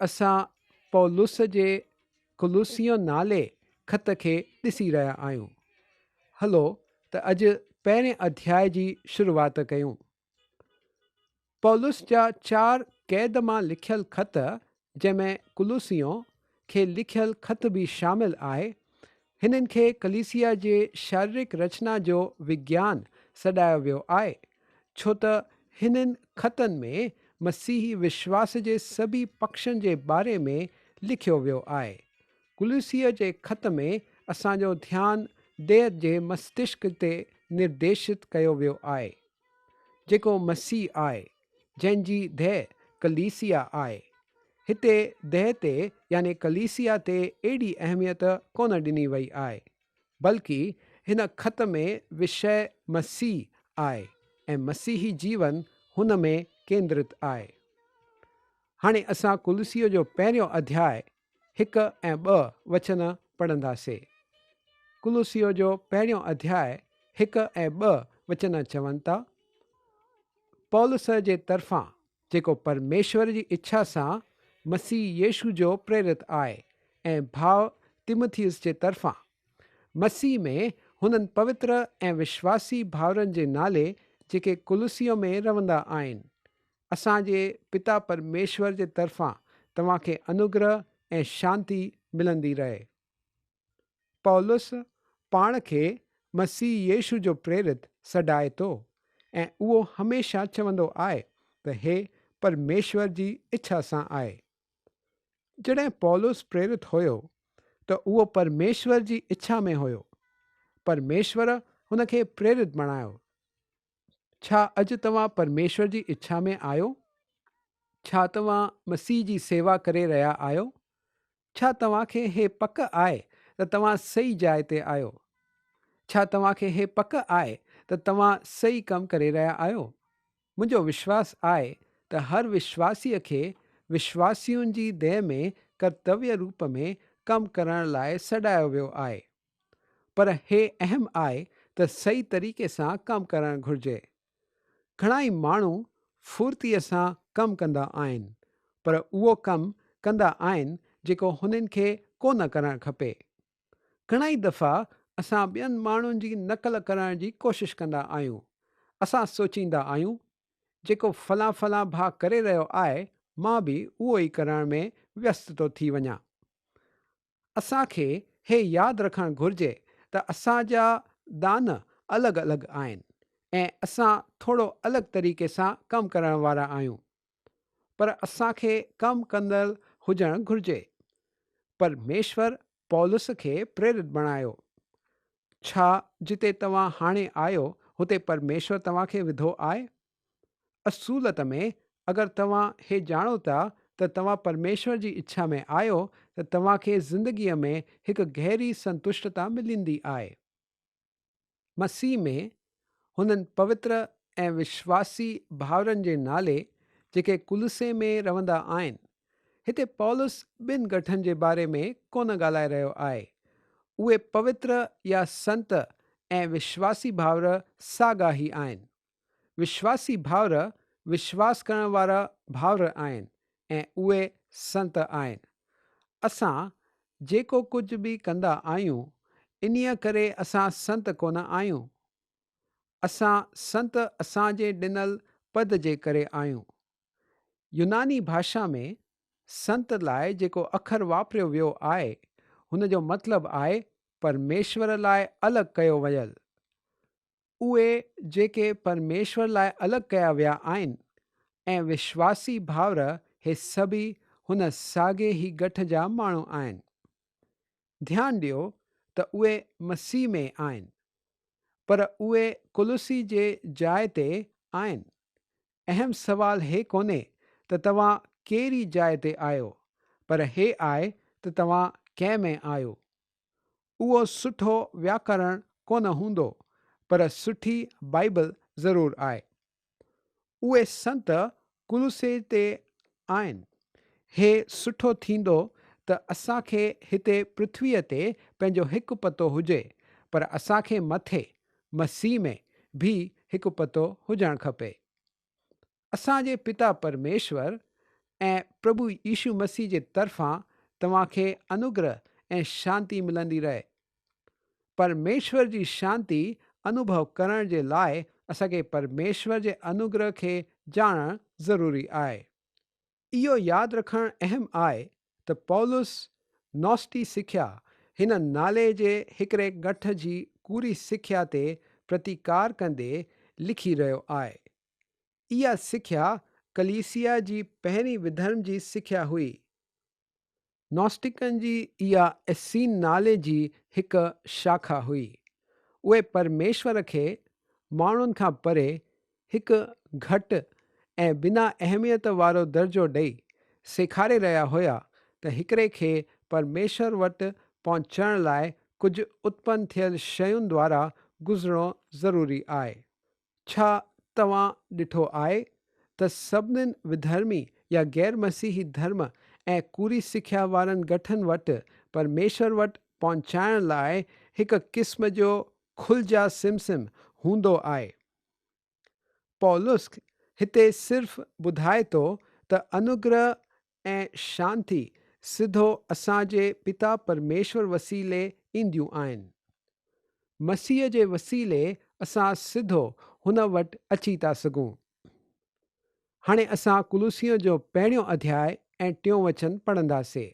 اسان پولس جي ڪلوسيون نالي خط کي ڏسي رهيا آهيون. هلو ته اڄ پهرين اڌياء جي شروعات ڪيون. پولس جا چار قيد مان لکيل خط، جنهن ۾ ڪلوسيون کي لکيل خط به شامل آهي، هنن کي ڪليسيا جي شاريرڪ رچنا جو وگيان سڏايو ويو آهي، ڇو ته هنن خطن ۾ مسيحي وشواس جي سڀئي پکشن جي باري ۾ لکيو ويو آهي. ڪلوسيء جي خط ۾ اسان جو ڌيان ديهه جي مستشڪ تي نرديشت ڪيو ويو آهي، جيڪو مسيح آهي، جنهن جي ديهه ڪليسيا آهي. هتي ديهه تي يعني ڪليسيا تي ايڏي اهميت ڪونه ڏني وئي آهي، بلڪ هن خط ۾ وشيه مسيح آهي ۽ مسيحي جيون هن ۾ ڪيندرت آهي. هاڻي اسان ڪلوسيء جو پهريون اڌياء هڪ ۽ ٻه وچن پڙهنداسي. ڪلوسيو جو پهريون اڌياء هڪ ۽ ٻه وچن چون ٿا، پولس جي طرفان جيڪو پرميشور جي اڇا سان مسيح يسوع جو پريرت آهي ۽ ڀاء تيمٿيس جي طرفان، مسيح ۾ هنن پوتر ۽ وشواسي ڀائرن جي نالي جيڪي ڪلوسيو ۾ رهندا آهن، اسان جي پتا پرميشور جي طرفان توهان کي انوگره ۽ شانتي ملندي رهي. پولس پاڻ کي مسيح يسوع جو پريرت سڏائي ٿو ۽ اهو هميشه چوندو آهي ته هي پرميشور جي اڇا سان آهي. جڏهن پولس پريرت هيو ته اهو پرميشور جي اڇا ۾ هيو. پرميشور هن کي پريرت بڻايو. ڇا اڄ توهان پرميشور جي اڇا ۾ آهيو؟ ڇا توهان مسيح جي سيوا ڪري رهيا آهيو؟ ڇا توهان کي هي پڪ آهي ته توهان صحيح جاء تي آهيو؟ ڇا توهان کي هي پڪ آهي ته توهان صحيح ڪم ڪري رهيا آهيو؟ منهنجو وشواس آهي ته هر وشواسيء کي وشواسين جي ديهه ۾ ڪرتويه روپ ۾ ڪم ڪرڻ لاء سڏايو ويو آهي. پر هي اهم آهي ته صحيح طريقي سان ڪم ڪرڻ گهرجي. گهڻائي ماڻهو ڦڙتيء سان ڪم ڪندا آهن، پر اهو ڪم ڪندا آهن جيڪو هنن کي ڪونه ڪرڻ کپي. گهڻائي دفعا اسان ٻين ماڻهن جي نقل ڪرڻ جي ڪوشش ڪندا آهيون. اسان سوچيندا آهيون، جيڪو فلان فلان ڀاء ڪري رهيو آهي، مان به اهو ئي ڪرڻ ۾ ويست ٿو ٿي وڃان. اسان کي هي ياد رکڻ گهرجي ته اسان جا دان الڳ الڳ آهن ۽ اسان ٿورو الڳ طريقي سان ڪم ڪرڻ وارا آهيون پر اسان کي ڪم ڪندڙ هجڻ گهرجي. پرميشور پولس کي پريرت بڻايو. ڇا جتي توهان هاڻي آهيو هتي پرميشور توهان کي وڌو آهي؟ اصولت ۾ اگر توهان هي ڄاڻو ٿا ته توهان پرميشور جي اڇا ۾ آهيو ته توهان کي زندگيء ۾ هڪ گهري سنتشٽتا ملندي آهي. مسيح ۾ هنن پوتر ۽ وشواسي ڀائرن جي نالي جيڪي ڪلسي ۾ رهندا آهن. هتي پولس ٻن گٺن جي باري ۾ ڪونه ڳالهائي رهيو آهي. اهي پوتر يا سنت ۽ وشواسي ڀائر ساڳا ئي آهن. وشواسي ڀائر وشواس ڪرڻ وارا ڀائر آهن ۽ اهي سنت آهن. اسان جيڪو ڪجهه به ڪندا آهيون، انهيء ڪري اسان سنت ڪونه آهيون. اسان سنت اسان جي ڏنل پد جي ڪري آهيون. يوناني ڀاشا ۾ سنت لاء جيڪو اکر واپريو ويو آهي، هن جو مطلب آهي پرميشور لاء الڳ ڪيو ويل. اهي جيڪي پرميشور لاء الڳ ڪيا ويا آهن ۽ وشواسي ڀائر هي سڀئي هن ساڳي ئي ڳٺ جا ماڻهو آهن. ڌيان ڏيو ته اهي مسيح ۾ آهن، پر اهي ڪلسي جي جاء تي آهن. اهم سوال هي ڪونهي ته توهان ڪهڙي جاء تي آهيو، پر هي آهي ته توهان ڪنهن ۾ آهيو. اهو سٺو وياڪرڻ ڪونه هوندو پر سٺي بائيبل ضرور آهي. اهي سنت ڪلسي تي آهن. هي سٺو ٿيندو ته اسان کي هتي پرٿويء تي پنهنجو هڪ پتو هجي پر اسان کي مٿي، مسيح ۾، به هڪ پتو هجڻ کپي. اسان جي پتا پرميشور ۽ پرڀو يسوع مسيح جي طرفان توهان کي انوگره ۽ شانتي ملندي رهي. پرميشور جي شانتي انوڀو ڪرڻ جي لاء اسان کي پرميشور جي انوگره کي ڄاڻڻ ضروري آهي. اهو ياد رکڻ اهم آهي ته پولس نوسٽي سکيا هن نالي جي هڪڙي ڳٺ جي ڪوڙي سکيا تي پرتيڪار ڪندي لکي رهيو آهي. اها سکيا ڪليسيا جي پهرين وڌرم جي سکيا هئي. نوسٽڪن جي اها ايسين نالي جي هڪ شاخا هئي. اهي پرميشور کي ماڻهن کان پري هڪ گهٽ ۽ بنا اهميت وارو درجو ڏئي سيکاري رهيا هيا ته هڪڙي کي پرميشور وٽ پهچڻ لاء ڪجهه اتپن ٿيل شين دوارا گذرڻو ضروري آهي. ڇا توهان ڏٺو آهي ته سڀنين وڌرمي يا غير مسيحي ڌرم ۽ ڪوڙي سکيا وارن ڳٺن وٽ پرميشور وٽ پهچائڻ لاء هڪ قسم جو کلجا سمسم هوندو آهي؟ پولس هتي صرف ٻڌائي ٿو ته انوگره ۽ شانتي سڌو اسان جي پتا پرميشور وسيلي اينديون آهن. مسيح جي وسيلي اسان سڌو هن وٽ اچي ٿا سگهون. هاڻي اسان ڪلوسيون جو پهريون اڌياء ۽ ٽيون وچن پڙهنداسي.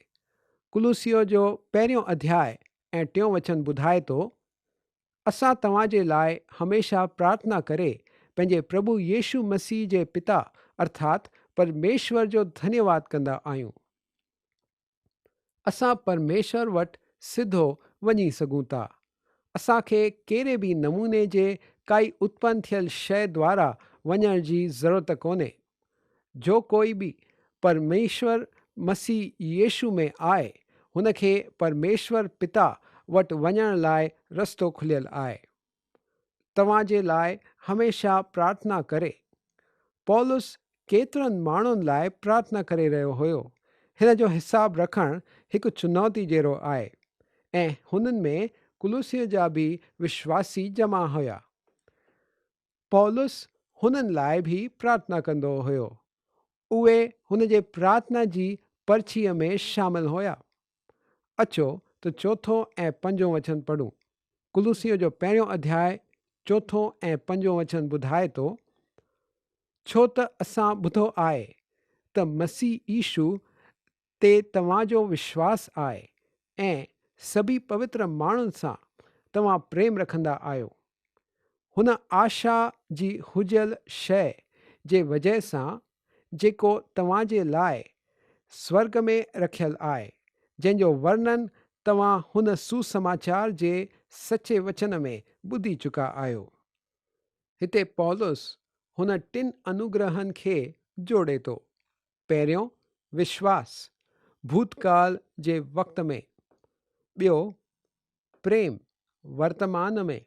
ڪلوسيون جو پهريون اڌياء ۽ ٽيون وچن ٻڌائي ٿو، اسان توهان جي لاء هميشه پرارٿنا ڪري پنهنجي پرڀو يسوع مسيح جي پتا ارٿات پرميشور جو ڌنيواد ڪندا آهيون. اسان پرميشور وٽ سڌو وڃي سگهون ٿا. اسان کي ڪهڙي به نموني جي ڪائي اتپن ٿيل شيء دوارا وڃڻ جي ضرورت ڪونهي. جو ڪوئي به پرميشور مسيح يسوع ۾ آهي، هن کي پرميشور پتا وٽ وڃڻ لاء رستو کليل آهي. توهان جي لاء هميشه پرارٿنا ڪري. پولس ڪيترن ماڻهن لاء پرارٿنا ڪري رهيو هيو. هن جو حساب رکڻ هڪ چنوتي جهڙو آهي ۽ هنن ۾ ڪلوسيء جا به وشواسي جمع هيا. پولس هنن لاء به پرارٿنا ڪندو هيو. اهي هن جي پرارٿنا جي پرچيء ۾ شامل هيا. اچو ته چوٿون ۽ پنجون وچن پڙهون. ڪلوسيون جو پهريون اڌياء چوٿون ۽ پنجون وچن ٻڌائي ٿو، ڇو ته اسان ٻڌو آهي ته مسيح يسوع تي توهان جو وشواس آهي ۽ سڀئي پوتر ماڻهن سان توهان پريم رکندا آهيو. هن آشا جي هجيل شيء جي وجهه سان جيڪو توهان جي لاء سورڳ ۾ رکيل آهي، جنهن جو ورنن توهان هن سوسماچار جي سچي وچن ۾ ٻڌي چڪا آهيو. هتي پولس هن ٽن انوگرهن کي جوڙي ٿو. پهريون، وشواس، ڀوتڪال جي وقت ۾. ٻيو، پريم، ورتمان ۾.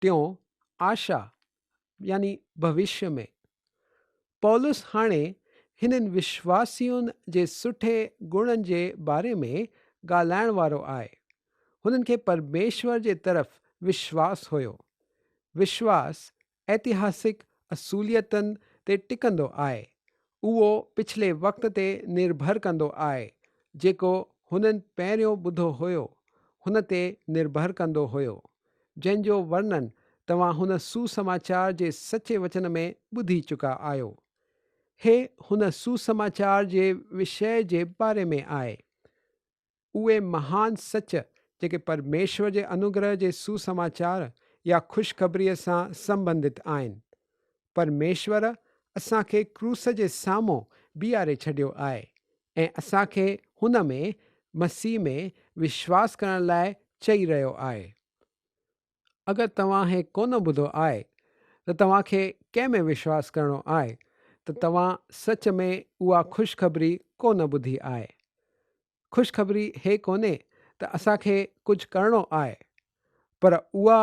ٽيون، آشا، يعني ڀوشيه ۾. پولس هاڻي هنن وشواسين جي سٺي گڻن جي باري ۾ ڳالهائڻ وارو آهي. هنن کي پرميشور جي طرف وشواس هيو. وشواس ائتهاسڪ اصوليتن تي ٽڪندو آهي. اهو پڇلي وقت تي نرڀر ڪندو آهي، جيڪو هنن پهريون ٻڌو هيو، هن تي نرڀر ڪندو هيو، جنهن جو ورنن توهان هن سوسماچار جي سچي وچن ۾ ٻڌي چڪا آهيو. هي هن سوسماچار جي وشيه جي باري ۾ آهي. اهي مهان سچ جيڪي پرميشور جي انوگره جي سوسماچار يا خوشخبريء سان سنٻنڌت آهن. پرميشور اسان کي ڪروس جي سامهون بيهاري ڇڏيو آهي ۽ اسان کي هن ۾، مسيح ۾، وشواس ڪرڻ لاء چئي رهيو آهي. اگر توهان هي ڪونه ٻڌو آهي ته توهان کي ڪنهن ۾ وشواس ڪرڻو آهي ته توهان سچ ۾ اها خوشخبري ڪونه ٻڌي آهي. خوشخبري هي ڪونهي ته اسان کي ڪجهه ڪرڻو آهي، پر اها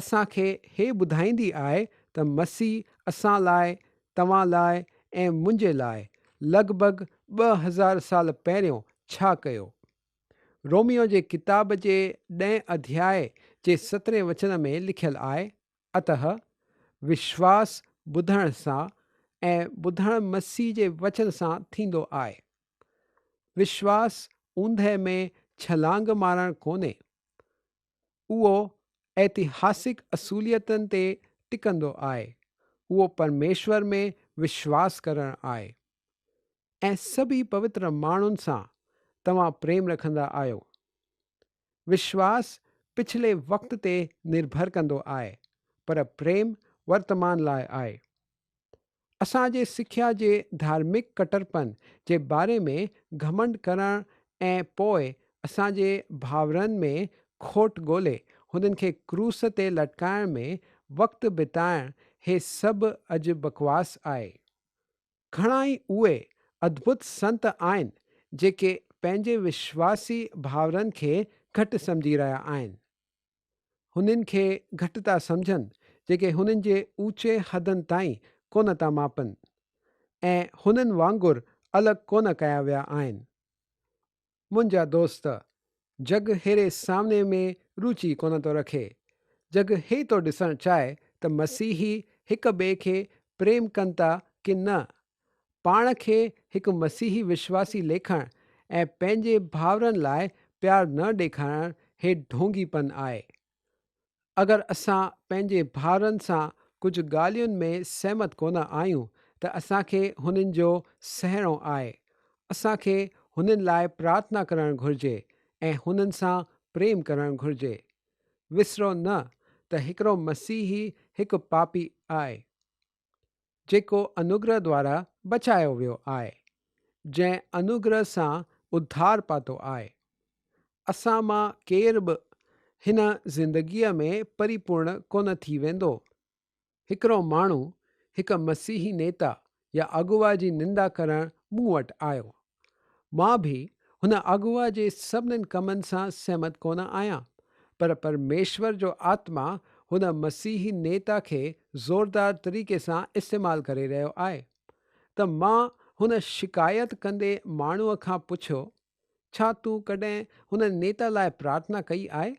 اسان کي هي ٻڌائيندي آهي ته مسيح اسان لاء، توهان لاء ۽ منهنجي لاء لڳ ڀڳ 2000 سال پهريون ڇا ڪيو. روميو جي ڪتاب جي ڏهين اڌياء جي سترهين وچن ۾ لکيل آهي، اتهه، وشواس ٻڌڻ سان ۽ ٻڌڻ مسيح جي وچن سان ٿيندو آهي. وشواس اوندهه ۾ ڇلانگ مارڻ ڪونهي. اهو ائتهاسڪ اصوليتن تي ٽڪندو آهي. اهو پرميشور ۾ وشواس ڪرڻ آهي. ۽ سڀئي پوتر ماڻهن سان توهان پريم رکندا آهيو. وشواس پڇلي وقت تي نرڀر ڪندو آهي، پر پريم ورتمان لاء آهي. اسان جي سکيا جي ڌارمڪ ڪٽرپن جي باري ۾ گهمنڊ ڪرڻ ۽ پوء اسان جي ڀائرن ۾ کوٽ ڳولي هنن کي ڪروس تي لٽڪائڻ ۾ وقت بتائڻ هي سڀ اڄ بڪواس آهي. گهڻا ئي اهي ادڀت سنت آهن جيڪي پنهنجي وشواسي ڀائرن کي گهٽ سمجهي رهيا آهن. هنن کي گهٽ ٿا سمجهن جيڪي هنن جي اوچي حدن تائين ڪونه ٿا ماپن ۽ هنن وانگر الڳ ڪونه ڪيا ويا آهن. منهنجا دوست، جڳ ههڙي سامني ۾ روچي ڪونه ٿو رکي. جڳ هي ٿو ڏسڻ چاهي ته مسيحي هڪ ٻئي کي پريم ڪن ٿا ڪي نه. پاڻ کي هڪ مسيحي وشواسي ليکڻ ۽ پنهنجي ڀائرن لاء پيار نه ڏيکارڻ هي ڍونگي پن آهي. اگر اسان پنهنجي ڀائرن سان ڪجهه ڳالهين ۾ سهمت ڪونه آهيون ته اسان کي هنن جو سهڻو آهي. اسان کي هنن لاء پرارٿنا ڪرڻ گهرجي ۽ هنن سان پريم ڪرڻ گهرجي. وسرو نه ته هڪڙو مسيحي هڪ پاپي آهي. جيڪو انوگره دوارا بچايو ويو آهي، جنهن انوگره سان اڌار پاتو آهي. اسان مان ڪير به هن زندگيء ۾ پريپورڻ ڪونه ٿي ويندو. هڪڙو ماڻهو هڪ مسيحي نيتا يا اڳوا جي نندا ڪرڻ مون وٽ آيو. مان به هن اغوا جي سڀنن ڪمن سان سهمت ڪونه آهيان، پر پرميشور جو آتما هن مسيحي نيتا کي زوردار طريقي سان استعمال ڪري رهيو آهي. ته مان هن شڪايت ڪندي ماڻهوء کان پڇيو، ڇا تون ڪڏهن هن نيتا لاء پرارٿنا ڪئي آهي؟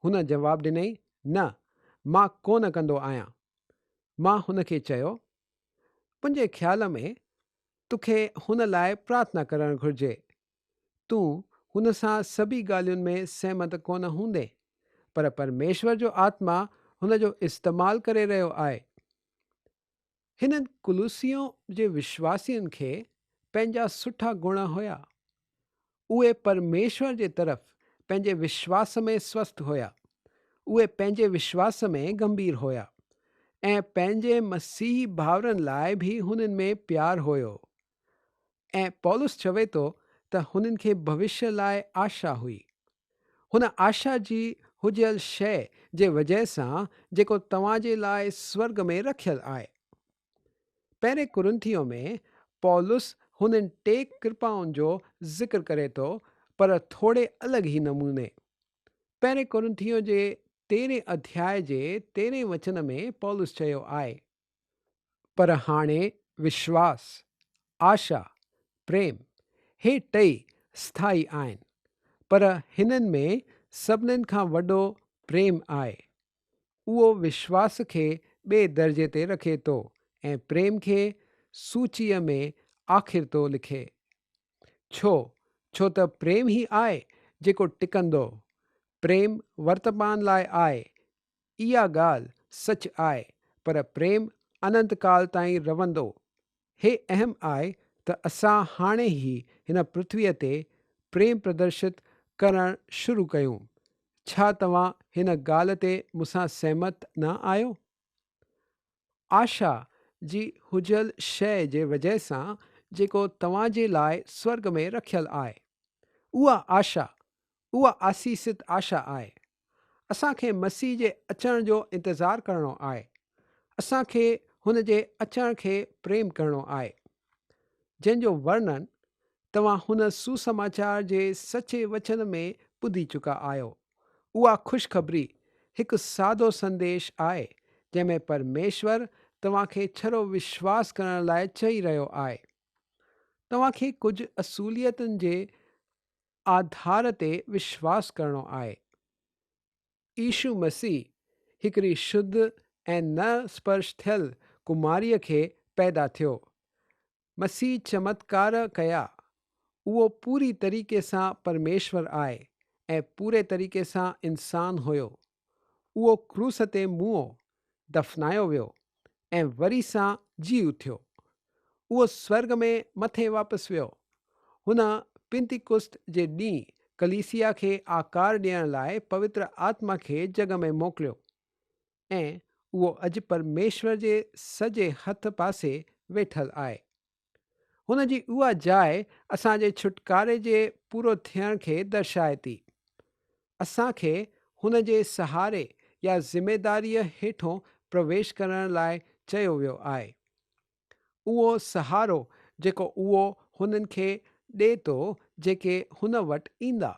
هن جواب ڏنائين، نه، مان ڪونه ڪندو آهيان. مان هن کي چيو، منهنجي خيال ۾ توکي هن لاء پرارٿنا ڪرڻ گهرجي. تون هن سان سڀئي ڳالهين ۾ سهمت ڪونه هوندين، پر پرميشور جو آتما هن جو استعمال ڪري رهيو آهي. هنن ڪلوسيون جي وشواسين کي پنهنجا سٺا گڻ هيا. اهي پرميشور جي طرف پنهنجي وشواس ۾ سوسٿ هيا. اهي پنهنجي وشواس ۾ گنڀير هيا ۽ پنهنجي مسيحي ڀائرن لاء به هنن ۾ پيار هيو. ۽ پولس چوي ٿو ته هنن کي ڀوشيه لاء آشا هئي. هن آشا جي هجيل شيء جي وجهه سان جيڪو توهان جي لاء سورڳ ۾ رکيل آهي. پهرين ڪرنٿيون ۾ پولس هنن ٽي ڪرپائن جو ذڪر ڪري ٿو پر ٿوري الڳ ئي نموني. پهرين ڪرنٿيون جي تيرهين اڌياء جي تيرهين وچن ۾ پولس چيو آهي. پر هاڻي وشواس، آشا، پريم، هي ٽئي اسٿائي آهن، پر هنن ۾ سڀنين کان وڏو پريم آهي. اهو وشواس کي ٻئي درجي تي رکي ٿو ۽ پريم کي سوچيء ۾ آخر ٿو لکي. ڇو؟ ڇو ته پريم ئي آهي جيڪو ٽڪندو. پريم ورتمان لاء آهي، اها ڳالهه سچ آهي، پر پريم اننت ڪال تائين رهندو. هي اهم آهي ته اسان هاڻي ئي هن پرٿويء تي پريم پردرشت ڪرڻ شروع ڪيون. ڇا توهان هن ڳالهه تي مون سان سهمت نه آهيو؟ آشا جي هجيل شيء جي وجهه سان جيڪو توهان جي لاء سورڳ ۾ رکيل آهي. اها آشا، اها آسيست آشا آهي. اسان کي مسيح جي اچڻ جو انتظار ڪرڻو آهي. اسان کي هن جي اچڻ کي پريم ڪرڻو آهي. جنهن جو ورنن توهان هن سوسماچار جي سچي وچن ۾ ٻڌي چڪا آهيو. اها خوشخبري هڪ سادو سنديش آهي، جنهن ۾ پرميشور توهان کي ڇڙو وشواس ڪرڻ لاء چئي رهيو آهي. توهان کي ڪجهه اصوليتن جي آڌار تي وشواس ڪرڻو آهي. يشو مسيح هڪڙي شڌ ۽ نه اسپرش ٿيل ڪماريء کي پيدا ٿيو. مسيح چمتڪار ڪيا. اهو پوري طريقي سان پرميشور آهي ۽ پوري طريقي سان انسان هيو. اهو ڪروس تي موئو، دفنايو ويو ۽ وري سان جي اٿيو. اهو سورڳ ۾ مٿي واپس ويو. هن پنتيڪست جي ڏينهن ڪليسيا کي آڪار ڏيڻ لاء پوتر آتما کي جڳ ۾ موڪليو ۽ اهو اڄ پرميشور جي سڄي هٿ پاسي ويٺل آهي. هن جي اها جاء اسان جي ڇوٽڪاري جي پورو ٿيڻ کي درشائي ٿي. اسان کي هن جي سهاري يا ذميداريء هيٺون پرويش ڪرڻ لاء چيو ويو آهي. اهو سهارو جيڪو اهو هنن کي ڏئي ٿو جيڪي هن وٽ ايندا.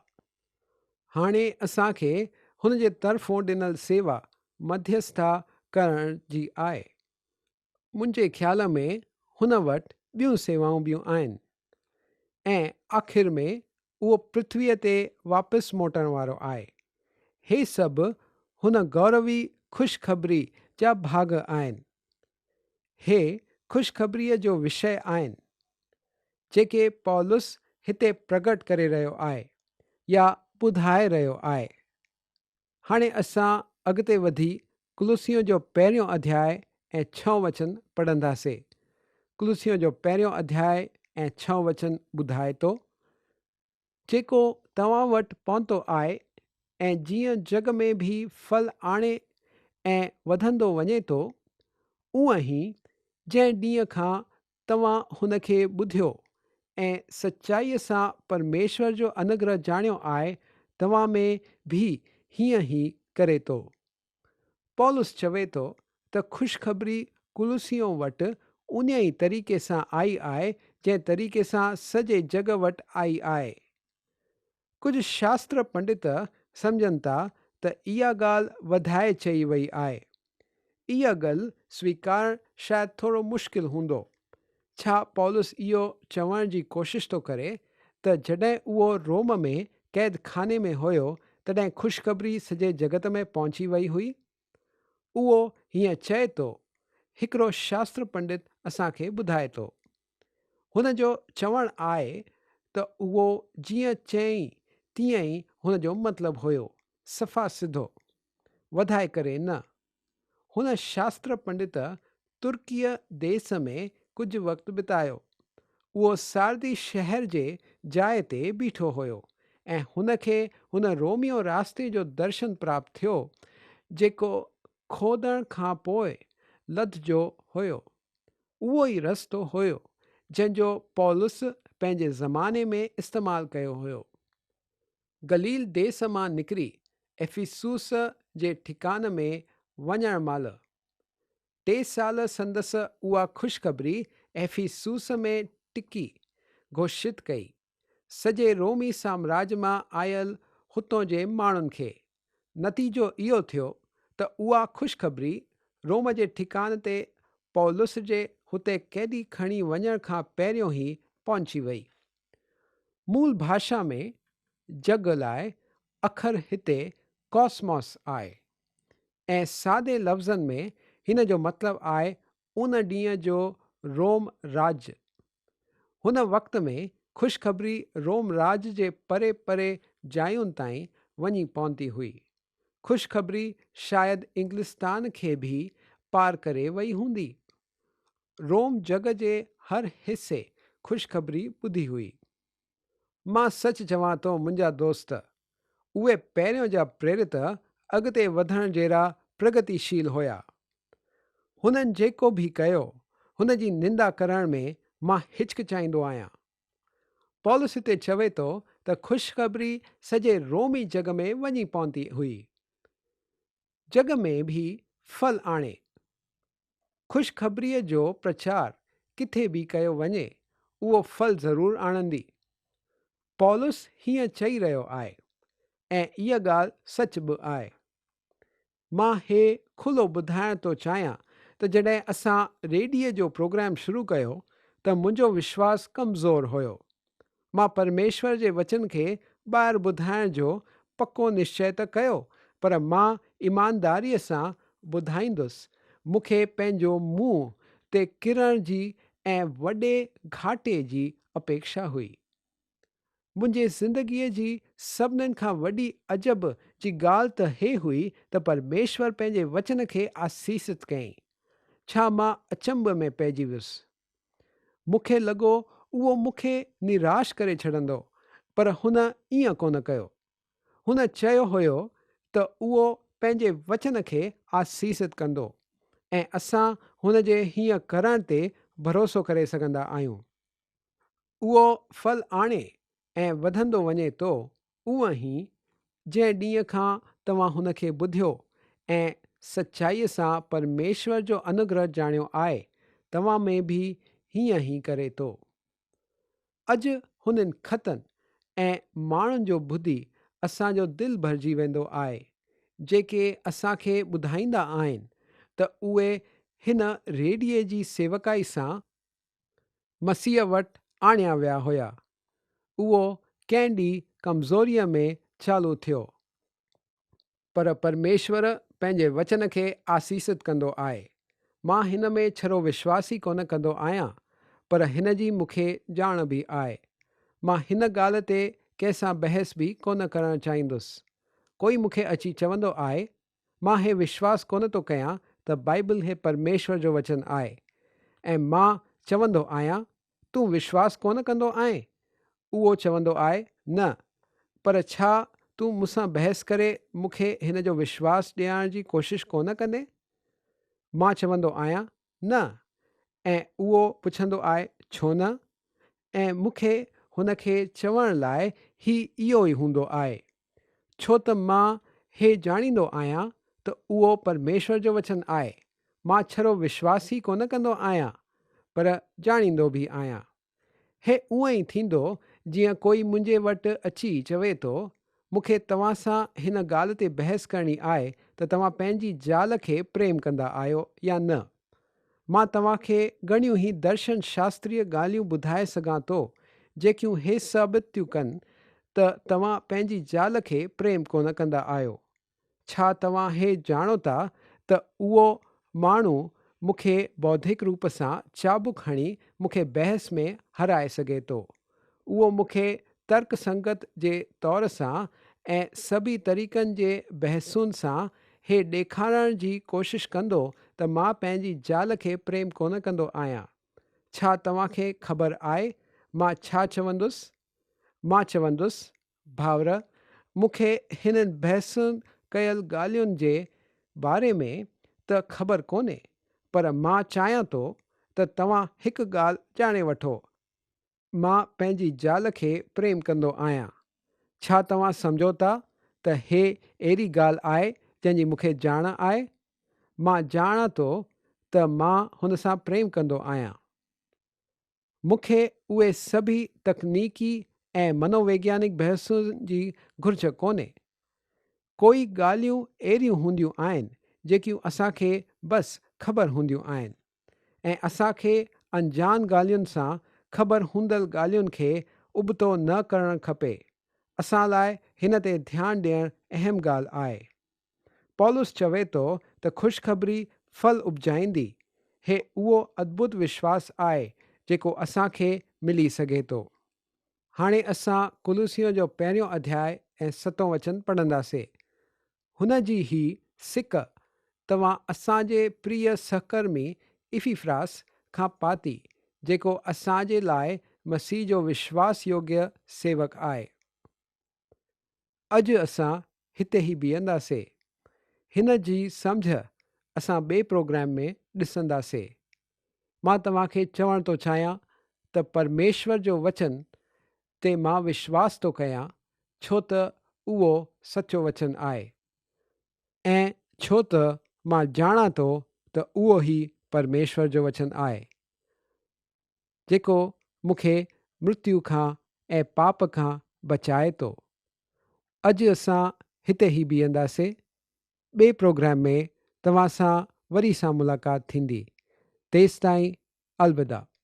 هاڻي اسان کي هن جي طرفون ڏنل سيوا مڌيسٿا ڪرڻ جي آهي. منهنجي خيال ۾ هن وٽ ٻيون سيوائون به آهن ۽ آخر ۾ اهو پرٿويء تي واپس موٽڻ وارو آهي. هي سڀ هن گوروي خوشخبري جا ڀاڳ آهن. هي خوشخبريء جو وشيه آهن، جيڪي پولس هتي پرگٽ ڪري رهيو آهي يا ٻڌائي رهيو آهي. هاڻي اسان اڳتي وڌي ڪلسيون جو پهريون اڌياء ۽ ڇهون وچن پڙهنداسي. ڪلسيون جو پهريون اڌياء ۽ ڇهون وچن ٻڌائي ٿو، جيڪو توهان وٽ پهتو آهي ۽ جيئن جڳ ۾ به ڦل آڻي ۽ وڌندو وڃي ٿو، اونئن ئي جنهن ڏينهن کان توهان هن کي ٻڌيو ۽ سچائيء سان پرميشور جو انوگره ڄاڻيو آهي، توهان ۾ به هيئن ئي ڪري ٿو. پولس چوي ٿو ته خوشخبري ڪلسيون وٽ انهيء ئي طريقي سان آئي آهي، جنهن طريقي سان سڄي جڳ وٽ آئي آهي. ڪجهه شاستر پنڊت سمجهن ٿا ته اها ڳالهه وڌائي چئي وئي آهي. اها ڳل سويڪارڻ شايد ٿورو مشڪل هوندو. ڇا پولس اهو چوڻ جي ڪوشش ٿو ڪري ته جڏهن اهو روم ۾ قيد خاني ۾ هيو تڏهن خوشخبري سڄي جڳت ۾ پهچي وئي هئي؟ اهو هيئن چئي ٿو، هڪڙو شاستر پنڊت اسان کي ٻڌائي ٿو. هن جو چوڻ آهي ته اهو جيئن چيائين تيئن ئي هن جو مطلب هيو، صفا سڌو، وڌائي ڪري نه. هن شاستر پنڊت ترڪيء ديس ۾ ڪجهه وقت بتايو. اهو ساردي شهر جي جاء تي بيٺو هيو ۽ هن کي هن روميو راستي جو درشن پراپت ٿيو، جيڪو کودڻ کان پوء لڌجو هيو. اهو ئي رستو هيو، جنهن جو پولس پنهنجي زماني ۾ استعمال ڪيو هيو. گليل ديس مان نڪري افيسوس جي ٺڪان ۾ وڃڻ مهل، ٽي سال سندس اها خوشخبري افيسوس ۾ ٽڪي گهوشت ڪئي. سڄي رومي سامراج مان آيل هتون جي ماڻهن کي. نتيجو اهو ٿيو ته اها خوشخبري روم جي ٺڪان تي پولس جي هتي قيدي کڻي وڃڻ کان پهريون ئي پهچي وئي. مول ڀاشا ۾ جڳ لاء اکر هتي ڪاسموس آهي ۽ سادي لفظن ۾ هن جو مطلب آهي ان ڏينهن جو روم راڄ. هن وقت ۾ خوشخبري روم راڄ جي پري پري جاين تائين وڃي پهتي هئي. خوشخبري شايد انگلستان کي به پار ڪري وئي هوندي. روم جڳ جي هر حصي خوشخبري ٻڌي هئي. مان سچ چوان ٿو منهنجا دوست، اهي پهريون جا پريرت اڳتي وڌڻ جهڙا پرگتيشيل هيا. هنن جيڪو به ڪيو، هن جي نندا ڪرڻ ۾ مان هچڪچائيندو آهيان. پولس هتي چوي ٿو ته خوشخبري سڄي رومي جڳ ۾ وڃي پهتي هئي. جڳ ۾ به ڦل آڻي. خوشخبريء جو پرچار ڪٿي به ڪيو وڃي، اهو ڦل ضرور آڻندي. پولس هيئن چئي رهيو آهي ۽ اها ڳالهه سچ به آهي. مان هي کلو ٻڌائڻ ٿو چاهيان ته جڏهن اسان ريڊيي جو پروگرام شروع ڪيو ته منهنجو وشواس ڪمزور هيو. مان پرميشور جي وچن کي ٻاهر ٻڌائڻ جو پڪو نشچي ته ڪيو پر مان ايمانداريء سان ٻڌائيندس مون کي پنهنجو منهن تي ڪرڻ جي ۽ وڏي گهاٽي جي اپيڪشا هئي. منهنجي زندگيء جي سڀنن کان وڏي عجب جي ڳالهه ته هي هئي ته پرميشور پنهنجي وچن کي آسيست ڪيائين. ڇا مان اچنڀ ۾ پئجي ويس. مون کي لڳو اهو مون کي نراش ڪري ڇڏندو، پر هن ائين ڪونه ڪيو. هن چيو هيو ته اهو پنهنجي وچن کي آسيست ڪندو ۽ اسان هن جي هيئن ڪرڻ تي ڀروسو ڪري سگهندا آهيون. اهو ڦل آڻي ۽ وڌندو وڃي ٿو، اونئن ئي جنهن ڏينهن کان توهان هن کي ٻڌيو ۽ سچائيء سان پرميشور جو انوگره ڄاڻيو آهي، توهان ۾ به هيئن ئي ڪري ٿو. اڄ هنن خطن ۽ ماڻهن جو ٻڌي اسان جو دل ڀرجي ويندو آهي، جيڪي اسان کي ٻڌائيندا آهن ته اهي هن ريڊيي جي سيوڪائي سان مسيح وٽ آڻيا ويا هيا. اهو ڪنهن ڏينهن ڪمزوريء ۾ چالو ٿيو. پر پرميشور پنهنجي وچن کي آسيست ڪندو آهي. مان هن ۾ ڇڙو وشواس ئي ڪونه ڪندو آهيان، پر هن جي مون کي ڄاڻ به آهي. مان هن ڳالهه تي ڪنهن سان بحث به ڪونه ڪرڻ چاهيندس. ڪوئي مون کي اچي چوندو آهي، مان هي وشواس ڪونه ٿو ڪيان ته بائيبل هي پرميشور جو وچن آهي. ۽ مان چوندو آهيان، تون وشواس ڪونه ڪندو آهين؟ اهو چوندو آهي، نه، پر ڇا تون مون سان بحث ڪري مون کي هن جو وشواس ڏيارڻ جي ڪوشش ڪونه ڪندين؟ مان چوندو آهيان، نه. ۽ اهو پڇندو آهي، ڇو نه؟ ۽ مون کي هن کي چوڻ لاء هي اهو ئي هوندو آهي، ڇو ته مان هي ڄاڻيندو آهيان ته اهو پرميشور جو وچن آهي. مان ڇڙو وشواس ئي ڪونه ڪندو آهيان، پر ڄاڻيندو به آهيان. هي اونئن ئي ٿيندو جيئن ڪوئي منهنجي وٽ اچي چوي ٿو، مون کي توهان سان هن ڳالهه تي بحث ڪرڻي آهي ته توهان پنهنجي زال کي پريم ڪندا آهيو يا نه. مان توهان کي گهڻيون ئي درشن شاستريه ڳالهيون ٻڌائي سگهان ٿو جيڪيون هي ثابت ٿيون ڪن ته توهان پنهنجي زال کي پريم ڪونه ڪندا آهيو. ڇا توهان هي ڄاڻو ٿا ته اهو ماڻهو مون کي بوڌڪ روپ سان چابڪ هڻي مون کي بحث ۾ هرائي سگهي ٿو؟ اهو مون کي ترڪ سنگت جي طور سان ۽ سڀئي طريقن جي بحثن سان هي ڏيکارڻ جي ڪوشش ڪندو ته مان پنهنجي زال کي پريم ڪونه ڪندو آهيان. ڇا توهان کي خبر آهي مان ڇا چوندس؟ مان چوندس، ڀائر، مون کي هنن بحث ڪيل ڳالهين جي باري ۾ ته خبر ڪونهي، پر مان چاهيان ٿو ته توهان هڪ ڳالهه ڄاڻي وٺو، مان پنهنجي زال کي پريم ڪندو آهيان. ڇا توهان سمجهو ٿا ته هي اهڙي ڳالهه آهي جنهن جي مون کي ڄاڻ آهي؟ مان ڄاڻان ٿو ته مان هن سان پريم ڪندو آهيان. مون کي اهي سڀئي تڪنيڪي ۽ منوويگيانڪ بحثن جي گهرج ڪونهي. ڪوئي ڳالهيون اهڙيون هونديون آهن جيڪيون اسان کي بس خبر هونديون آهن ۽ اسان کي انجان ڳالهين سان خبر هوندل ڳالهين کي ابتو نه ڪرڻ کپي. اسان لاء هن تي ڌيان ڏيڻ اهم ڳالهه آهي. پولس چوي ٿو ته خوشخبري ڦل اپجائيندي. هي اهو ادڀت وشواس آهي جيڪو اسان کي ملي سگهي ٿو. هاڻي اسان ڪلوسيون جو پهريون اڌياء ۽ ستون وچن پڙهنداسي. هن جي هي سڪ توهان اسان جي پريه سهڪرمي ايفيفراس کان پاتي، جيڪو اسان جي لاء مسيح جو وشواس يوگيه سيوڪ آهي. اڄ اسان هتي ئي بيهنداسي. هن جي سمجهه اسان ٻئي پروگرام ۾ ڏسنداسي. مان توهان کي چوڻ ٿو چاهيان ته پرميشور جو وچن تي مان وشواس ٿو ڪيان ڇو ته اهو سچو وچن آهي ۽ ڇو ته مان ڄاڻان ٿو ته اهو ئي پرميشور جو وچن آهي. جيڪو مون کي مرتيو کان ۽ پاپ کان بچائي ٿو. اڄ اسان هتي ئي بيهنداسي. ٻئي پروگرام ۾ توهان سان وري سان ملاقات ٿيندي. تيستائين الوداع.